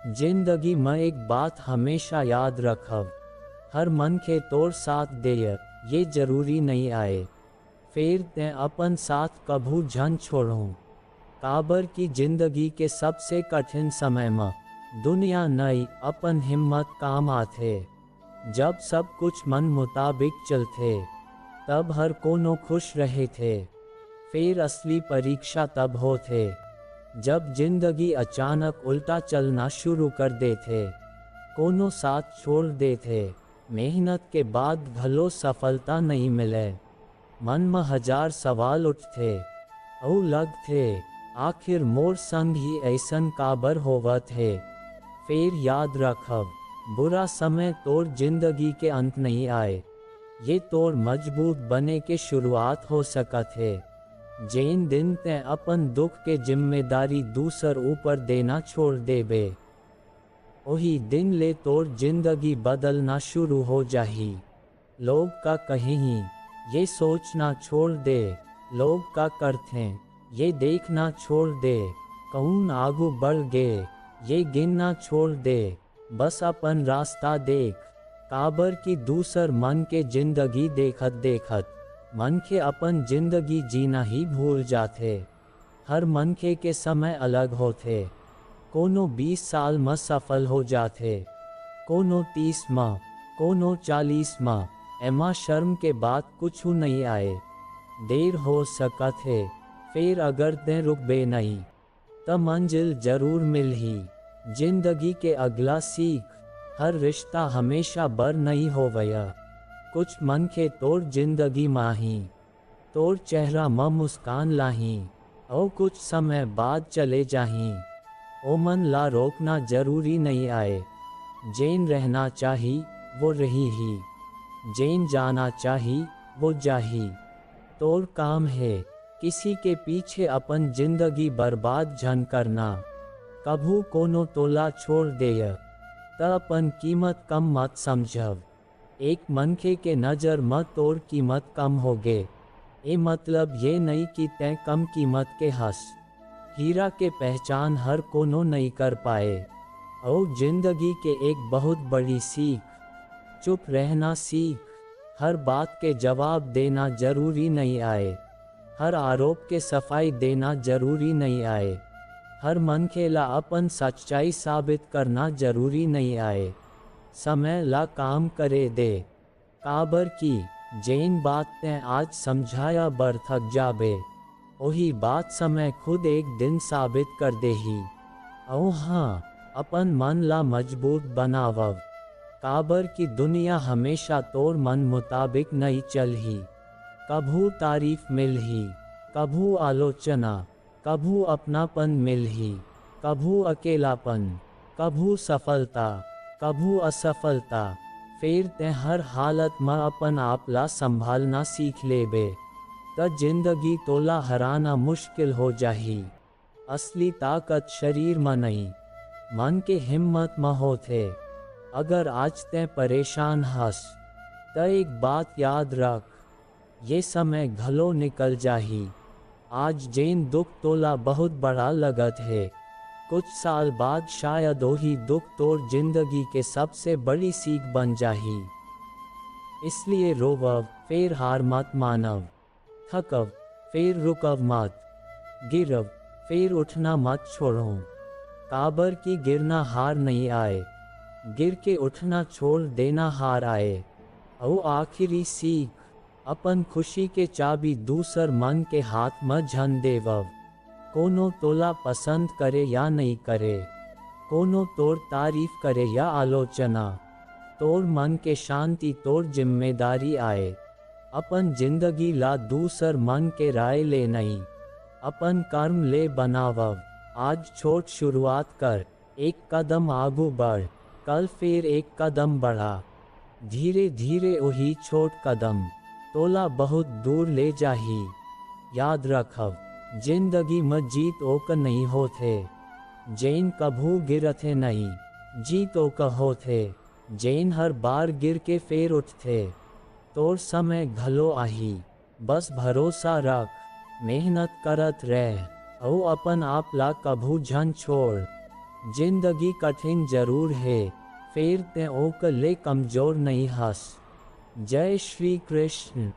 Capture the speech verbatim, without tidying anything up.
जिंदगी म एक बात हमेशा याद रखव, हर मनखे तोर साथ देय, ये जरूरी नइ आय। फेर तैं अपन साथ कभू झन छोड़हूं, काबर कि जिंदगी के सबसे कठिन समय म दुनिया नइ, अपन हिम्मत काम आथे। जब सब कुछ मन मुताबिक चलथे, तब हर कोनो खुश रहिथे। फेर असली परीक्षा तब होथे, जब जिंदगी अचानक उल्टा चलना शुरू कर देथे, कोनो साथ छोड़ देथे। मेहनत के बाद घलो सफलता नइ मिले। मन म हजार सवाल उठथे, अउ लगथे, आखिर मोर संग ही अइसन काबर होवत हे? फेर याद रखव, बुरा समय तोर जिंदगी के अंत नइ आय, ये तोर मजबूत बने के शुरुआत हो सकत हे। जेन दिन तैं अपन दुख के जिम्मेदारी दूसर ऊपर देना छोड़ देबे, ओही दिन ले तोर जिंदगी बदलना शुरू हो जाही। लोग का कहिही, ये सोचना छोड़ दे, लोग का करथें, ये देखना छोड़ दे, कउन आगू बढ़ गे, ये गिनना छोड़ दे, बस अपन रास्ता देख। काबर कि दूसर मन के जिंदगी देखत-देखत मनखे अपन जिंदगी जीना ही भूल जाथे। हर मनखे के समय अलग होथे, कोनो बीस साल म सफल हो जाथे, कोनो तीस म, कोनो चालीस म। एमा शर्म के बात कुछु नइ आय। देर हो सकत हे, फेर अगर तैं रुकबे नइ, त मंजिल जरूर मिलही। जिंदगी के अगला सीख, हर रिश्ता हमेशा बर नइ होवय, कुछ मनखे तोर जिंदगी म आही, तोर चेहरा म मुस्कान लाही, अउ कुछ समय बाद चले जाही। ओमन ला रोकना जरूरी नइ आय। जेन रहना चाही, वो रही ही। जेन जाना चाही, वो जाही। तोर काम हे, किसी के पीछे अपन जिंदगी बर्बाद झन करना। कभू कोनो तोला छोड़ देय, त अपन कीमत कम मत समझव। एक मनखे के नजर म तोर कीमत कम होगे, ए मतलब ये नइ कि तैं कम कीमत के हस। हीरा के पहचान हर कोनो नइ कर पाए। अउ जिंदगी के एक बहुत बड़ी सीख, चुप रहना सीख। हर बात के जवाब देना जरूरी नइ आय। हर आरोप के सफाई देना जरूरी नइ आय। हर मनखे ला अपन सच्चाई साबित करना जरूरी नइ आय। समय ला काम करे दे, काबर कि जेन बात तैं आज समझाय बर थक जाबे, ओही बात समय खुद एक दिन साबित कर देही। अउ हां, अपन मन ला मजबूत बनावव, काबर कि दुनिया हमेशा तोर मन मुताबिक नइ चलही। कभू तारीफ मिलही, कभू आलोचना, कभू अपनापन मिलही, कभू अकेलापन, कभू सफलता, कभू असफलता। फेर तैं हर हालत म अपन आप ला संभालना सीख लेबे, त जिंदगी तोला हराना मुश्किल हो जाही। असली ताकत शरीर म नइ, मन के हिम्मत म होथे। अगर आज तैं परेशान हस, त एक बात याद रख, ये समय घलो निकल जाही। आज जेन दुख तोला बहुत बड़ा लगत हे, कुछ साल बाद शायद ओही दुख तोर जिंदगी के सबसे बड़ी सीख बन जाही। इसलिए रोवव, फेर हार मत मानव। थकव, फेर रुकव मत। गिरव, फेर उठना मत छोड़व। काबर कि गिरना हार नइ आय, गिर के उठना छोड़ देना हार आय। अउ आखिरी सीख, अपन खुशी के चाबी दूसर मन के हाथ म झन देवव। कोनो तोला पसंद करे या नइ करे, कोनो तोर तारीफ करे या आलोचना, तोर मन के शांति तोर जिम्मेदारी आय। अपन जिंदगी ला दूसर मन के राय ले नइ, अपन कर्म ले बनावव। आज छोट शुरुआत कर, एक कदम आगू बढ़, कल फेर एक कदम बढ़ा। धीरे-धीरे ओही छोट कदम तोला बहुत दूर ले जाही। याद रखव, जिंदगी म जीत ओकर नइ होथे, जेन कभू गिरथे नइ, जीत ओकर होथे, जेन हर बार गिर के फेर उठथे। तोर समय घलो आही, बस भरोसा रख, मेहनत करत रह, अउ अपन आप ला कभू झन छोड़। जिंदगी कठिन जरूर हे, फेर तैं ओकर ले कमजोर नइ हस। जय श्री कृष्ण।